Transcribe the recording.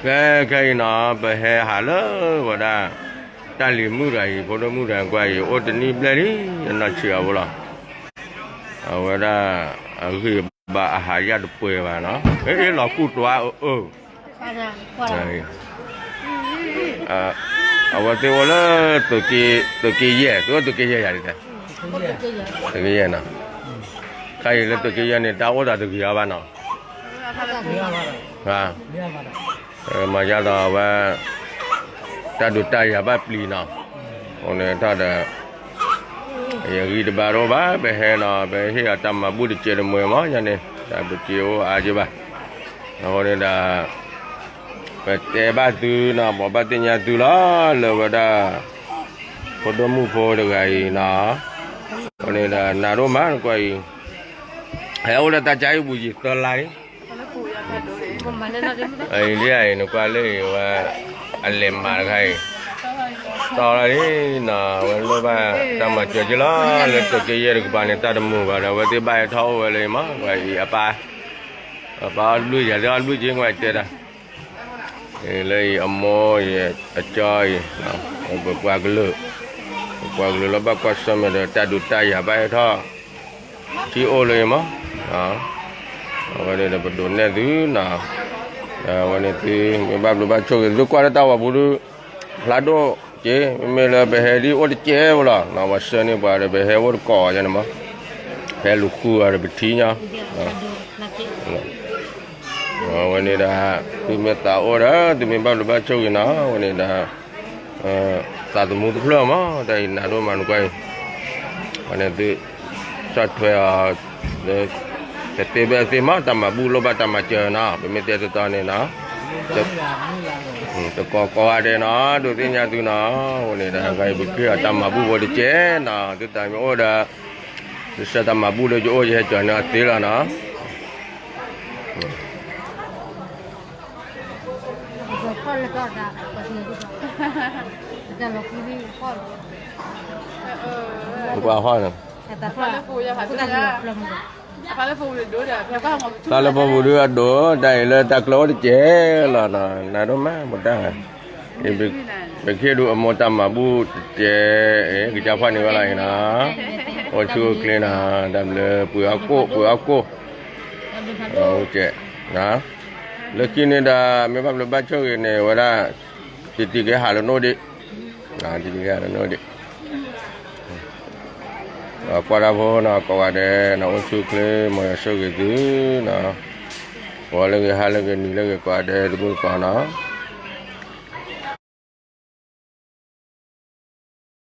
ကဲခဲအံၤနီၤ ပဟဲဟးလၢဝဲဒၣ် တၢ်လံၤမုၣ်တဂၤအံၤ ဖိဒိၣ်မုၣ်တဂၤကွၢ်အံၤ အိၣ်တနံၣ်ဘျဲၣ်လံ အနီၢ်ဆံးအဖိလီၤ. အဝဲဒၣ် အဂံၢ်ဘါအဟးယၢ်တပှဲၤဘၣ်နီၤ အ့ၣ်လီၤကူၣ်တွါအၢ အဝဲသ့ၣ်အိၣ်လၢ သုးက့ယဲၢ် သုးအိၣ်သုးက့ယဲၢ်ယၤဒ်လဲၣ်, သုးက့ယဲၢ်နီၤ, ခဲအံၤလၢသုးက့ယဲၢ်န့ၣ် တၢ်အိၣ်သးတဂ့ၤအီၤဘၣ်နီၤ, မၤယါဒီးအဝဲ တၢ်ဒုးတၢ်ယၤဘၣ်ပျံၤနီၤ, အဃိန့ၣ်ထီၣ်ဒီး ယဂံၢ်တဘါတအိၣ်ဘၣ် ပဟဲနီၤ ပဟ့ၣ်အီၤတၢ်မၤဘူၣ်တစဲးတမှဲၤမး ယၤန့ၣ် တၢ်ပစံးအိၣ်အါက့ဘၣ်, အဃိန့ၣ်ဒီး ပတဲဘၣ်သုနီၤ ဘိးဘၣ်သ့ၣ်ညါသုလီၤ လၢဝဲဒၣ် ဖိဒိၣ်မုၣ်ဖိတဂၤအံၤနီၤ, အဃိန့ၣ်ဒီး နၤဒိၣ်မးနကွၢ်အံၤ, ဟဲအိၣ်လၢတၢ်ကါအံၤပူၤယံာ်သၢလါလံ အံၤဒ်အံၤ နကွၢ်လၢအံၤဝဲ အလဲၤမၤတခါအံၤ, တီလီၤလံနီၤ အဝဲလိၣ်ဘၣ်တၢ်မၤစၢၤက့လီၤ လၢသုးက့ယဲၢ်တကပၤန့ၣ် တၢ်တမုာ်ဘၣ်ဒီး အဝဲသ့ၣ်ဘၣ်ဟဲထီၣ်အိၣ်ဝဲလၢအံၤမး ကွၢ်အံၤအပၢ်, အပၢ်အီၣ်ဘျုးယၤသ့ၣ်အီၣ်ဘျုးက့ ကွၢ်အံၤတဲဒၣ် လၢအံၤအမိၢ်အံၤ အကၠီအံၤ, ပပှၤကလုာ်, ပပှၤကလုာ်လၢဘၣ်ကွၢ်ဆၢၣ်မဲာ်ဒီးတၢ်ဒုးတၢ်ယၤဘၣ်ဟဲထီၣ်, ထံအိၣ်လၢအံၤမး, အဝဲန့ၣ်ဒီးပဒိးနဲၣ်သုနီၤ, အဝဲန့ၣ်သုမ့ၢ်ဘၣ်ဘျုးဘၣ်ဆိၣ်ဂ့ၤ သုကွၢ်လၢတၢ်ဝၤပူၤဒုး, ဖျါဒိၣ်က့ မ့မ့ၢ်လၢပဟဲဒ်အိၣ်တစဲးဖိလီၤ, ပှၤဆှၢန့ၢ်ပှၤဒီးပဟဲအိၣ်တကိးယါန့ၣ်မး, ဟဲလူၤဃုအီၤဒီးပထံၣ်ညီ အဝဲန့ၣ်ဒီး သုမ့ၢ်သးအိၣ်ဒီး သုမ့ၢ်ဘၣ်ဘျုးဘၣ်ဆိၣ်ဂ့ၤနီၤ အဝဲန့ၣ်ဒီး သးသမူတဖျၢၣ်မး တၢ်အံၤနၤဒိၣ်မးနကွၢ်အံၤ, အဝဲန့ၣ်သု ဆီၣ်ထွဲအီၤ တသ့ဘၣ်သ့မး တၢ်မၤဘူၣ်လိၣ်ဘၣ်တၢ်မၤစၢၤနီၤ ပမ့ၢ်တဲတတီန့ၣ်နီၤ, တကိးကိးဂၤဒဲးနီၤ ဒိးသ့ၣ်ညါသုနီၤ, အဝဲန့ၣ်ဒီး ပကဟ့ၣ်အီၤတၢ်မၤဘူၣ်ဖိတကဲနီၤ သုတၢ်မ့ၢ်အိၣ်ဒီး ယဆှၢတၢ်မၤဘူၣ်လၢယအိၣ် ယဟဲကၠီၤန့ၢ်အီၤသ့လီၤနီၤ. ကွၢ်ဟီၣ်န့ၣ်, တၢ်လၢပူၤဒုအဒိၣ် တၢ်အံၤလၢတၢ်ကျၢၤအိၣ်တကဲလီၤနီၤ နၤဒိၣ်မး ပတၢ် ပကဟ့ၣ်ဒုးအမိၢ်တၢ်မၤဘူၣ်တကဲ, ကစၢ်ဖှီၣ်န့ၢ်ဝဲလီၤအံၤနီၤ, အိၣ်ဆူၣ်အိၣ်ချ့နီၤ, တၢ်ဘျုးပှ့ၤအီၣ်ကိၣ် ပှ့ၤအီၣ်ကိၣ်, လၢခံန့ၣ်ဒီး မ့ၢ်ဘၣ်ဘျုးဘၣ်ဆိၣ်ဂ့ၤန့ၣ် ဝဲဒၣ် တံၤတံၤကဟးလၢနိၣ်ဒံး, တံၤတံၤကဟးလၢနိၣ်ဒံး ကွၢ်တၢ်ဖိနီၤ ကိးဂၤဒဲးနီၤ အိၣ်ဆူၣ်အိၣ်ချ့ မ်ယွၤဆိၣ်ဂ့ၤသုနီၤ, ပှၤလၢဂ့ၤ ဟါလၢဂ့ၤ နံၤလၢဂ့ၤ ကိးဂၤဒဲး တမုၢ်တကိးနီၤ